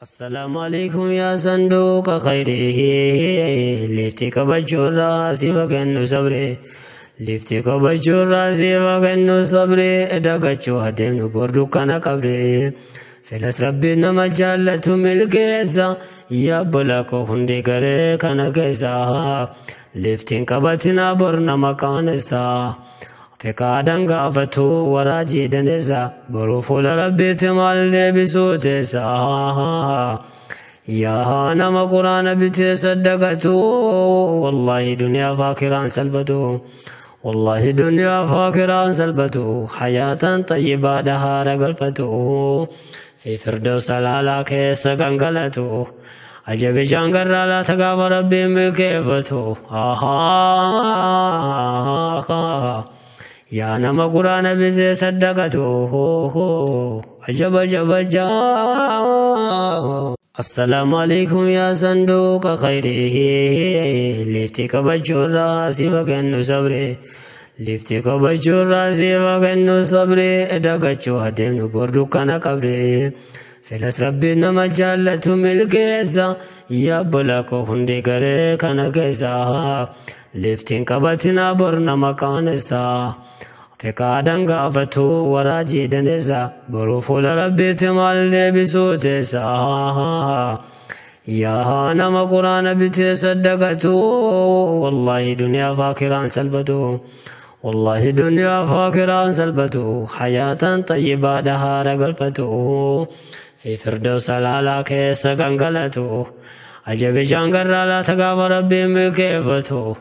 Assalaamu alaikum yaa sanduuqa khayrii, lifti qabachuurraa sifa kennu sabri, lifti qabachuurraa sifa kennu sabri, dagachuu adeemnu bor dukkana qabri. Silas Rabbiin nama jaallatu milkeessa, yaa obbolaa koo hundi garee kana keessa, liftiin qabatinaa bor nama qaanessa. Fiqaadan gaafatu waraajii dandeessa, boruu fuula Rabbiitti maal deebisuu teessa? Yaa nama Quraana bitee saddaqatu, wallaahi duniyaa faakiraan salphatu. Wallaahi duniyaa faakiraan salphatu, hayaatan xayyibaadha haara galfatu. Fi firdaus alaalaa keessa gangalatu. Ajabi jaangarraa laata gaafa Rabbiin milkeeffatu. Yaa nama Quraana bitee saddaqatu. Ajaba ajaba ajaa. Assalaamu alaikum yaa sanduuqa khayrii, lifti qabachuurraa sifa kennu sabri, lifti qabachuurraa sifa kennu sabri, dagachuu adeemnu bor dukkana qabri. Silas Rabbiin nama jaallatu milkeessa, yaa obbolaa koo hundi garee kana keessa, liftiin qabatinaa bor nama qaanessa. Fiqaadan gaafatu waraajii dandeessa, boruu fuula Rabbiitti maal deebisuu teessa? Yaa nama Quraana bitee saddaqatu, wallaahi duniyaa faakiraan salphatu. Wallaahi duniyaa faakiraan salphatu, hayaatan xayyibaadha haara galfatu. Fi firdaus alaalaa keessa gangalatu. Ajabi jaangarraa laata gaafa Rabbiin milkeeffatu.